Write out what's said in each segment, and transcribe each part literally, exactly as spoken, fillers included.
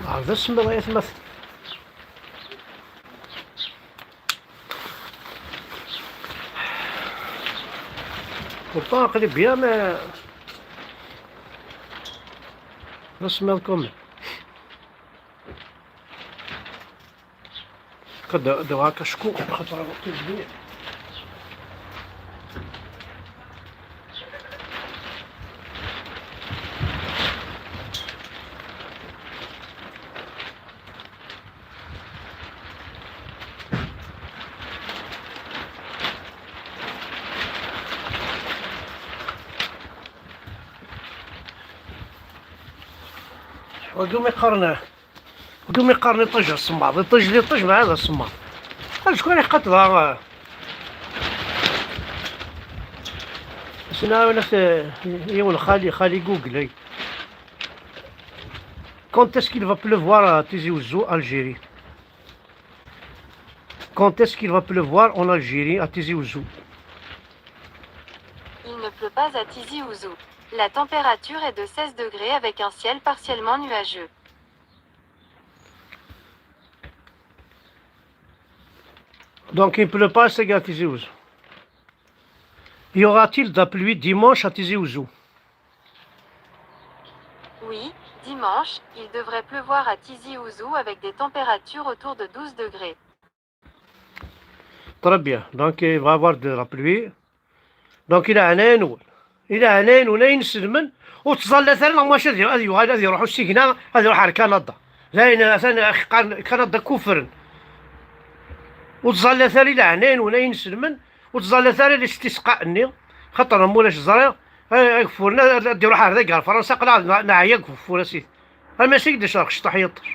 Ah, d asemmiḍ ay atmaten. Pourtant aql-i bien, mais d asemmiḍ quand même. Kad d-, d-, d-, acku xaṭer tejmiɛ. Wagi umi qqaren, wagi umi qqaren iṭij asemmaḍ, iṭij d iṭij, mɛad asemmaḍ. Acku ara iqqat daɣ, eh, ad s-nɛawen at, eh, yiwen xali, xali Google, ay. Quand est-ce qu'il va pleuvoir à Tizi Ouzou, Algérie? Quand est-ce qu'il va pleuvoir en Algérie, à Tizi Ouzou? Il ne pleut pas à Tizi Ouzou. La température est de seize degrés avec un ciel partiellement nuageux. Donc il ne pleut pas, c'est à Tizi Ouzou. Y aura-t-il de la pluie dimanche à Tizi Ouzou? Oui, dimanche, il devrait pleuvoir à Tizi Ouzou avec des températures autour de douze degrés. Très bien. Donc il va y avoir de la pluie. Donc i leɛnaya-nwen, i leɛnaya-nwen ay inselmen, ur ttẓallat ara neɣ maca ad, ad yuɣal ad iruḥ usigna, ad iruḥ ar Kanada. D ayen atan qqaren Kanada kufren. Ur ttẓallat ara i leɛnaya-nwen ay inselmen, ur ttẓallat ara listisqa-nni, xaṭer ma ulac ẓriɣ, a-, ageffur-nni ad, ad iruḥ ar dagi ar Fransa, aql-aɣ ne-, neɛya deg ugeffur a sidi. Armi ass-agi d-icreq cṭuḥ yiṭij.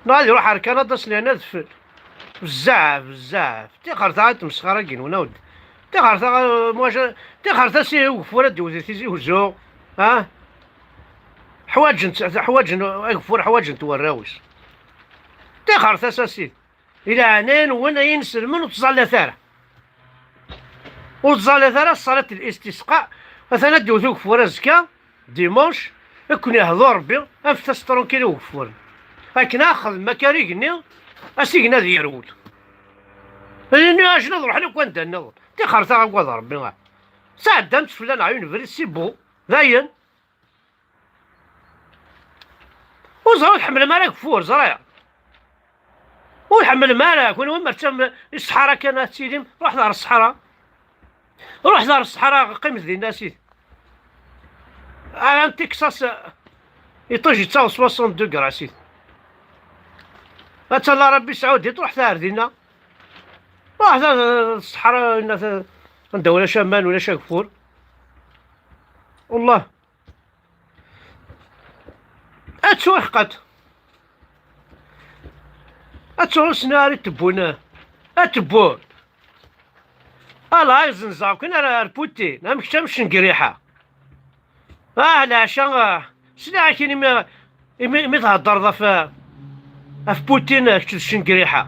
Neɣ ad iruḥ ar Kanada s lehna adfel. Bezzaf, bezzaf. Tixer ta i tmesxara-agi-nwen, awd. Tixer ta, eh, moi, je, tixer ta si ugeffur ad d-iwet Tizi Uzzu. Ha? Ḥwaǧen, ḥwaǧen ageffur, ḥwaǧen warraw-is. Tixer ta s asid. I leɛnaya-nwen ay inselmen ur ttẓallat ara. Ur ttẓallat ara ṣṣalat n listisqa. Atan ad d-iwet ugeffur azekka, dimanche, ad ken-ihdu Rebbi, anfet-as tranquille i ugeffur. Akken ad xedmen akka ar igenni, asigna ad yerwel. Nuagen ad ruḥen akk anda nniḍen. Tixer ta agad Rebbi, ah. Sɛeddamt fell-aneɣ une vraie, c'est bon. Dayen. Ur ẓriɣ ur tḥemmlem ara ageffur, ẓriɣ. Ur tḥemmlem ara, kunwi ma ttam i ṣṣḥara kan ad tilim, ruḥet ɣer ṣṣḥara. Ruḥet ɣer ṣṣḥara, qqimet dinna a sidi. Ara n Texas, iṭij yettaɣ soixante degrés a sidi. Ad tala Rebbi Saɛudit, ruḥet ar dinna. Ruḥet ar ṣṣḥara, anda ulac aman, ulac ageffur. Wallah. Ad ttwaḥqat. Ad ttɛussen ar i tewwun. Ad tewwun. Ala, izenzeɣ kan ar, ar Putin. Am kečč am Cengriḥa. Ah, leɛca, ah. Sliɣ-ak imi, imi, imi theddreḍ ɣef, ɣef Putin, kečč d Cengriḥa.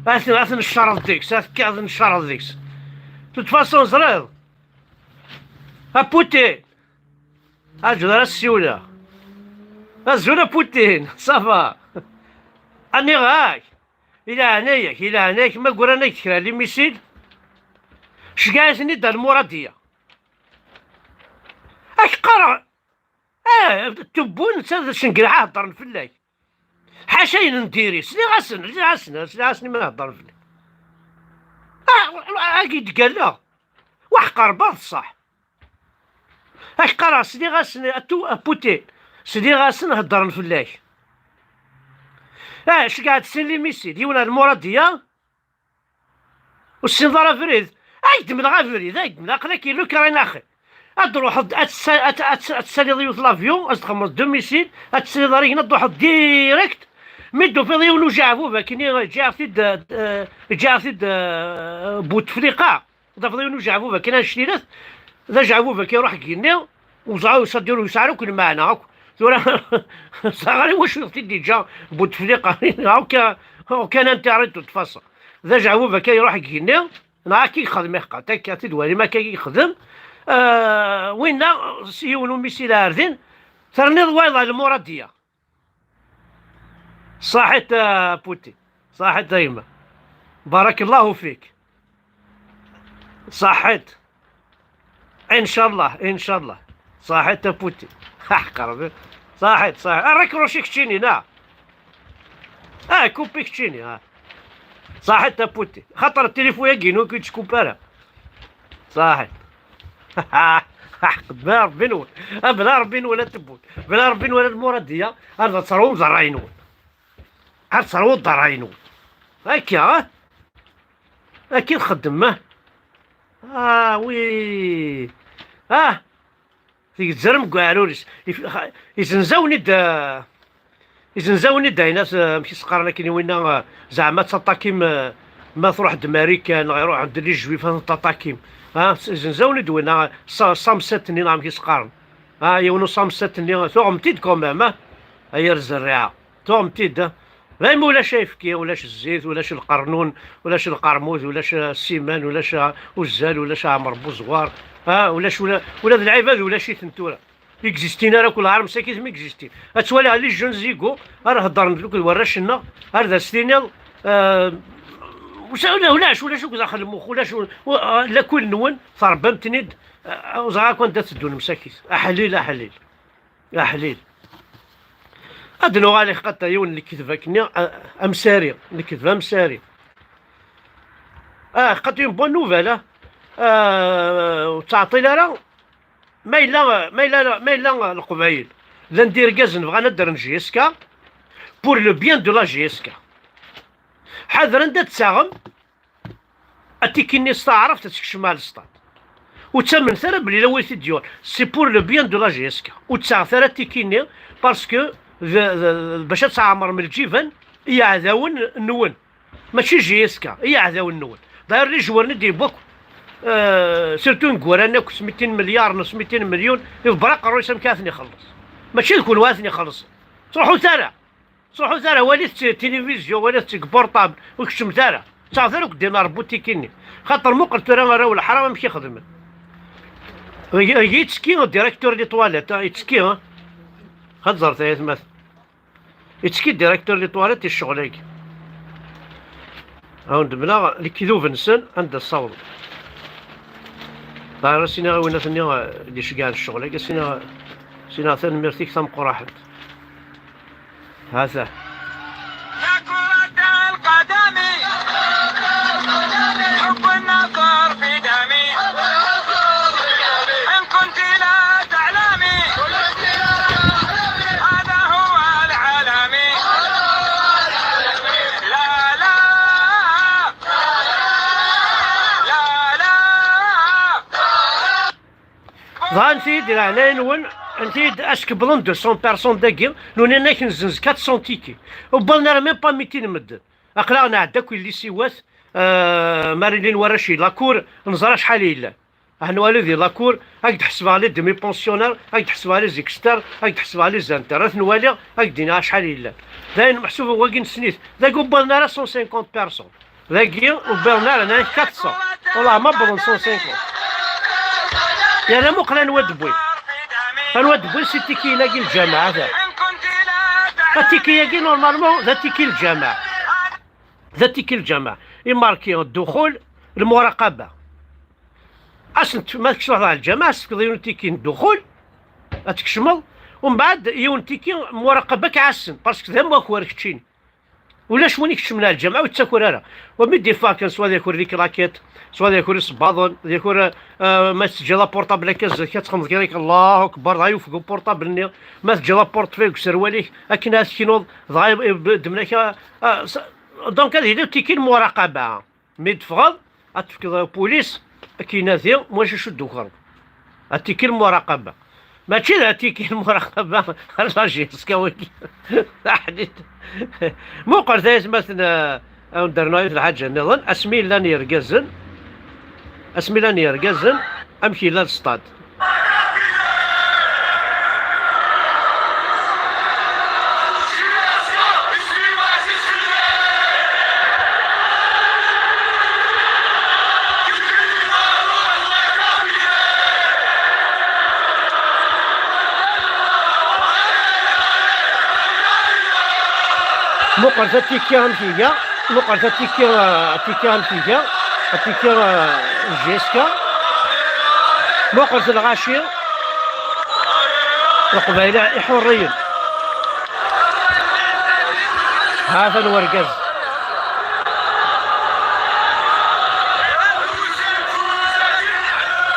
Ad, ad neccareḍ deg-s, ad tekkiḍ neccareḍ deg-s. De toute façon, ẓriɣ. A Putin! Aǧu ara ssiwleɣ. Azul a Putin, ça va? Aniɣ-ak? I leɛnaya-k, i leɛnaya-k, ma gguran-ak kra les missiles, ceggeɛ-iten-id ar Lmuradiya. Ak qqareɣ, ah, tewwun netta d Cengriḥa heddren fell-ak. Ḥaca ayen n diri, sliɣ-asen, sliɣ-asen, sliɣ-asen imi heddren fell-ak. Ah, agi d-ggalleɣ. Waḥqer baḍ ṣṣeḥ. Ak qqareɣ, sliɣ-asen a tu-, a Putin, sliɣ-asen heddren fell-ak. Ah, ceggeɛ-d sin les missiles, yiwen ar Lmuradiya, ur tessineḍ ara abrid. Ay d-mleɣ abrid, ay d-mleɣ, aql-ak i l'Ukraine axi. Ad d-truḥeḍ, ad tsa-, ad, ad, ad tsaliḍ yiwet l'avion, ad s-txedmeḍ deux missiles, ad tsaliḍ ar igenni, ad d-truḥeḍ direct. Mi d-tufiḍ yiwen ujeɛbub akkenni, ǧǧiɣ-t-id, eh, ǧǧiɣ-t-id, eh, Butefliqa. Tafeḍ yiwen ujeɛbub akken annect-ilat, d ajeɛbub akken iruḥ deg yigenni, ur ẓriɣ, c'est-à-dire ur yesɛi ara akk lmeɛna akk. Tura ur ẓriɣ ara i wacu i ɣ-t-id-yeǧǧa Butefliqa, aucun, aucun intérêt de toute façon. D ajeɛbub akken iruḥ deg yigenni, neɣ akka i yexdem iḥeqqa, akka tidwalim akka i yexdem. Euh, winna, s yiwen umisil ar din, terniḍ wayeḍ ar Lmuradiya. صحيت، آه، بوتي. صحيت يا يما. بارك الله فيك. صحيت. إن شاء الله، إن شاء الله. صحيت يا بوتي. حق ربي. صحيت، صحيت. راك روشي كتشيني، نا. آه، كوبي كتشيني، آه. صحيت يا بوتي. خاطر التليفون ياكي نو كي تشكوبارا. صحيت. حق بلا ربي نول. آه، بلا ربي نول تبوت. بلا ربي نول المرادية. هذا تصرو مزرعين نول. هاد تصرو الضراين نول. هكا، ها؟ هكا نخدم، ها؟ آه، وي. آه. تيتزرم كاع عروريس. يف-، خ-، يزنزاوني د-، يزنزاوني داينا س-، ماشي سقارن لكن وينا، آه، زعما تطاكيم، آه، ما تروح د ماريكان، غير يروح عند لي جويف، هذا تطاكيم. ها، س-، يزنزاوني دوينا، ص-، صامسات ني نعم كي سقارن. ها، يونو صامسات ني، ثوغمتي د كومام، ها؟ هيا الزريعة. ثوغمتي د-، دايما ولاش ايفكي، ولاش الزيت، ولاش القرنون، ولاش القرموذ، ولاش السيمان، ولاش وزال، ولاش عمر بوزوار، ها، ولاش ولا، ولا د العباد، ولاش يثنتورا. اكزيستينا راه كل عام ساكت ما اكزيستين. اتوالي على لي جون زيكو، راه هضر دوك الوراش لنا، راه دا ستينيل، آه، وش-، ولا، ولاش، ولاش وكذا خل المخ، ولاش و-، و-، آه، لا كل نون، ضربمتني د-، آه، وزعا كون دا تدون مساكت. احليل، احليل. احليل. اد نوغالي خاطر يون الكذبه كني، آه، امساري، الكذبه امساري. اه، خاطر يون بون نوفيل، اه. آه، وتعطي لها، ما الا، ما الا، ما الا القبايل. لا ندير كاز نبغى ندر جي اس كا، بور لو بيان دو لا جي اس كا. حذر انت تساغم، اتيكيني استعرفت تكشم على السطاد. وتامن ثرى بلي لو تديور، سي بور لو بيان دو لا جي اس كا. وتساغ ثرى تيكيني، باسكو ذ-، ذ-، باش تعمر من الجبن، يا عذاون نون. ماشي جي اس كا، هي عداو النون. داير لي جوار ندي بوك، آه، سيرتو نكوران اكو ميتين مليار، نص ميتين مليون، يبرق الرئيس مكان يخلص. ماشي يكون واثني يخلص. تروحوا ثارة. تروحوا ثارة، وليت تلفزيون، وليت بورطابل، وكشم ثارة. صافي، روك دينا ربو تيكيني. خاطر مو قلت له راه الحرام مشي يخدم. يتسكي ديريكتور دي تواليت، ها، يتسكي، ها. خاطر زرت يا ثماث. يتسكي ديريكتور دي طواليت الشغل هاكي. هاون دمنا الكذوب نسن عند الصوم. طاير سينا وين ثني دي شقال الشغل هاكي سينا، سينا ثان ميرتيك ثم قراحت. هذا. يا كرة القدم، حب النصر في دمي. إن كنت لا تعلمي، هذا هو العالمي. لا، لا، لا، لا. Dɣa nti-d leɛnaya-nwen, nti-d askeblen deux cents personnes dagi, nuni-nak nzenz quatre cents tickets. Ur wwiḍen ara même pas mitin medden. Aql-aɣ nɛedda akk i lisiwat, euh, Marilyn Warachi, la cour, neẓra acḥal i yellan. Ad nwali di la cour, ad k-d-ḥesbeɣ les demi-pensionnaires, ad k-d-ḥesbeɣ les experts, ad k-d-ḥesbeɣ les internes, ad ten-waliɣ, ad k-d-iniɣ acḥal i yellan. D ayen meḥsub wagi nessen-it, dagi ur wwiḍen ara cent cinquante personnes. Dagi ur wwiḍen ara, nnan quatre cents. Wallah ma wwḍen cent cinquante. Yerna muqel anwa d-wwin. Anwa d-wwin si tiki-agi lǧameɛ, ata. Atiki-agi normalement d atiki lǧameɛ. D atiki lǧameɛ. Imarki dduxul, lmuraqaba. Asent ma tkecmeḍ ɣer lǧameɛ, as-tefkeḍ yiwen tiki n dduxul, ad tkecmeḍ, umbeɛd yiwen tiki muraqaba k-ɛassen, parce que d amakwar keččini. Ulac win ikecmen ar lǧameɛ ur yettaker ara. Wa mi d-ifaken, swa ad yaker les claquettes, swa ad yaker isebbaḍen, ad yaker, euh, ma teǧǧiḍ aportable akka zdat-k, ad txedmeḍ kra, Allahu Akbar, dɣa yufeg uportable-nni. Ma teǧǧiḍ aportefeuille deg userwal-ik, akken ad teknuḍ, dɣa ddmen-ak, ah, ah, s-, donc ad yili tiki n lmuraqaba. Mi d-teffɣeḍ, ad tefkeḍ i upulis, ad k-inadi, mwac acu d-tukreḍ. Atiki lmuraqaba. Mačči d atiki lmuraqaba, ar la G S K wagi. Taḥdit. Muqel tayetmaten, eh, ad wen-d-rnuɣ yiwet lḥaǧa nniḍen. Asmi llan yergazen, asmi llan yergazen, amek yella lestad? Muqel tatiki amek iga, muqel tatiki, eh, atiki amek iga, atiki, eh, J S K. Muqel lɣaci. Leqbayel iḥurriyen. Ha-t-an wergaz.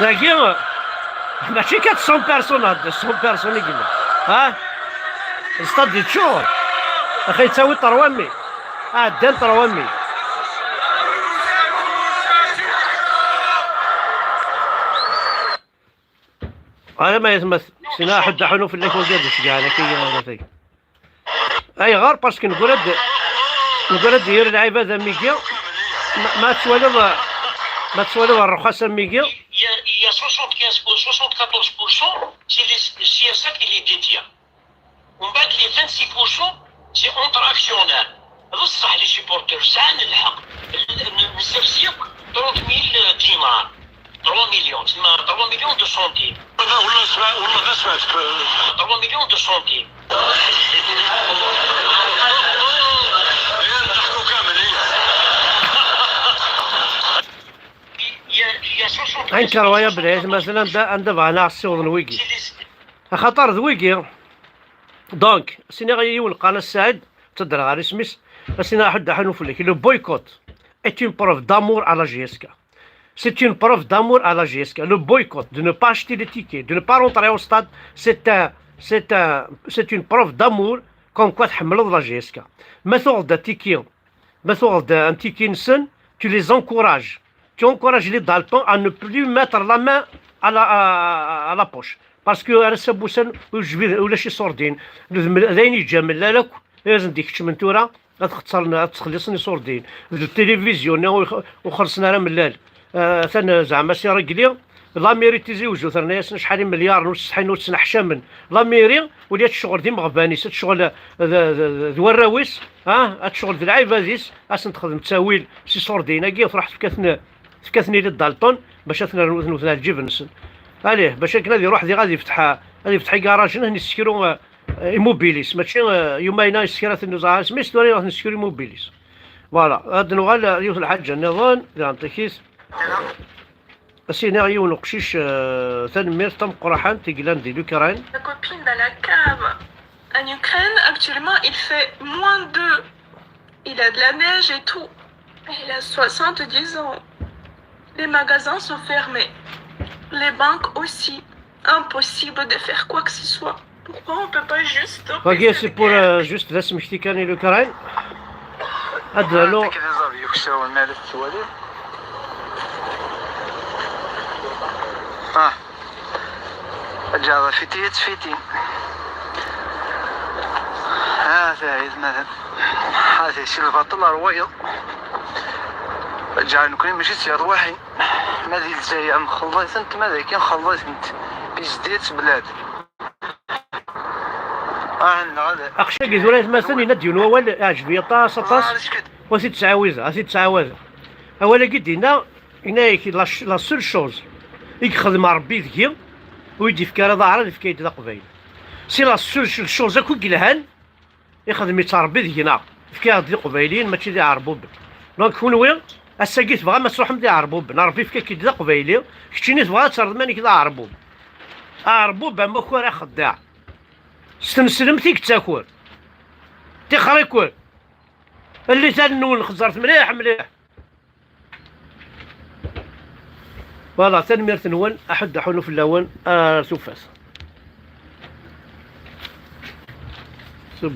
Dagi, mačči kan cent personnes, ah, cent personnes i yella. Ha? Stade yeččur. Axi yettawi trois mille. Ɛeddan trois mille. Ala ma yetma-t, sina ḥedd aḥunu fell-ak wagi ad d-icegɛen akka i ɣer tagi. Ayɣer? Parce que negrad, negrad yir lɛibad am wigi, ma, ma twaliḍ, ma twaliḍ rrxas am wigi. Il y a, il y a soixante-quinze pour cent, soixante-quatorze pour cent, c'est les, c'est ça qui les détient. ومن بعد les vingt-six pour cent, c'est entre actionnaires. بصح les supporters ساعة نلحق نسرسيق trente mille دينار، trois millions، تسمى trois millions de centimes. والله، والله سمع-، والله غير سمعتك. Trois millions de centimes. هي نضحكوا كامل، هي. Il y a, il y a soixante-quinze pour cent. Anker waya belɛid, مثلا دا عند بغانا السيوض نويقي. Axaṭer d wigi. Donc, siniɣ yiwen qqaren-as Saɛid, ttadreɣ ɣer isem-is, as-iniɣ aḥuddu aḥunu fell-ak. Le boycott est une preuve d'amour à la J S K. C'est une preuve d'amour à la J S K. Le boycott, de ne pas acheter les tickets, de ne pas rentrer au stade, c'est un, c'est un, c'est une preuve d'amour comme quoi tḥemmleḍ la J S K. Ma tuɣeḍ-d atiki, ma tuɣeḍ-d un ticket-nsen, tu les encourages. Tu encourages les daltons à ne plus mettre la main à la, à, à la poche. Parce que ar ass-a n wussan, ur yejbid ulac iṣurdiyen. D, d ayen yeǧǧa mellal akk, i asen-d-ikeččmen tura, ad xettren, ad ttxelliṣen iṣurdiyen. D tilivizyu-nni ur x-, ur xellṣen ara mellal. Ah, atan zeɛma si Regli, la mairie Tizi Wezzu terna-yasen acḥal imelyaren ur ttsetḥin, ur ttneḥcamen. La mairie, ula ad tecɣel d imeɣban-is, ad tecɣel d, d, d, d warraw-is, ah, ad tecɣel d lɛibad-is, ad sen-texdem ttawil s iṣurdiyen-agi, truḥ tefka-ten, tefka-ten i les daltons bac ad ten-rnu, ten-wten ar lǧib-nsen. Allez, bac akken ad iruḥ diɣ ad ifteḥ, ad ifteḥ igaṛajen, ad yessekru, eh, imubilis. Mačči, eh, yumayna yessekra-ten uẓar isem-is, tura ad ten-yessekru imubilis. Voilà, ad nuɣal, eh, yiwet lḥaǧa nniḍen, diɣen tikit. As-iniɣ yiwen uqcic, eh, tanemmirt tameqqraḥant i yellan di l'Ukraine. La copine dans la cave. En Ukraine, actuellement, il fait moins deux. Il a de la neige et tout. Il a soixante-dix ans. Les magasins sont fermés. Les banques aussi. Impossible de faire quoi que ce soit. Pourquoi on peut pas juste... Wagi, c'est pour, euh, juste d asmekti kan i l'Ukraine. Ad d-rnu. Ah, ǧaɛa fiti, yettfiti. Ah, taɛid, ma, ah, si lbaṭel ar wayeḍ. Ǧaɛa nekni mačči d tirwiḥin. Ma di Lezzayer nxelleḍ-itent, ma dagi nxelleḍ-itent. Bizdet blad. Ah, nneɣ ad... Aqcic-agi tura, atmaten, yenna-d yiwen wawal iɛǧeb-iyi aṭas, aṭas. Ah, ad t-id-ttɛawideɣ, ad t-id-ttɛawadeɣ. Awal-agi d-yenna, yenna-yak, la ch-, la seule chose i yexdem Ṛebbi deg-i, ur yi-d-yefka ara d aɛrab, yefka-yi-d d aqbayli. C'est la seule ch-, chose akk i yelhan, ixdem-itt Ṛebbi deg-neɣ. Yefka-yaɣ-d d iqbayliyen, mačči d iɛerbuben. Donc, kunwi, ass-agi tebɣam ad truḥem d iɛerbuben. Ṛebbi yefka-k-id d aqbayli, keččini tebɣa ad terreḍ iman-ik d aɛerbub. Aɛerbub am wakk ara xeddaɛ. S tneslemt i yettaker. Tixer-iken. Lli tan-nwen xeẓẓret mliḥ, mliḥ. Voilà, tanemmirt-nwen, aḥuddu aḥunu fell-awen, ar tufat.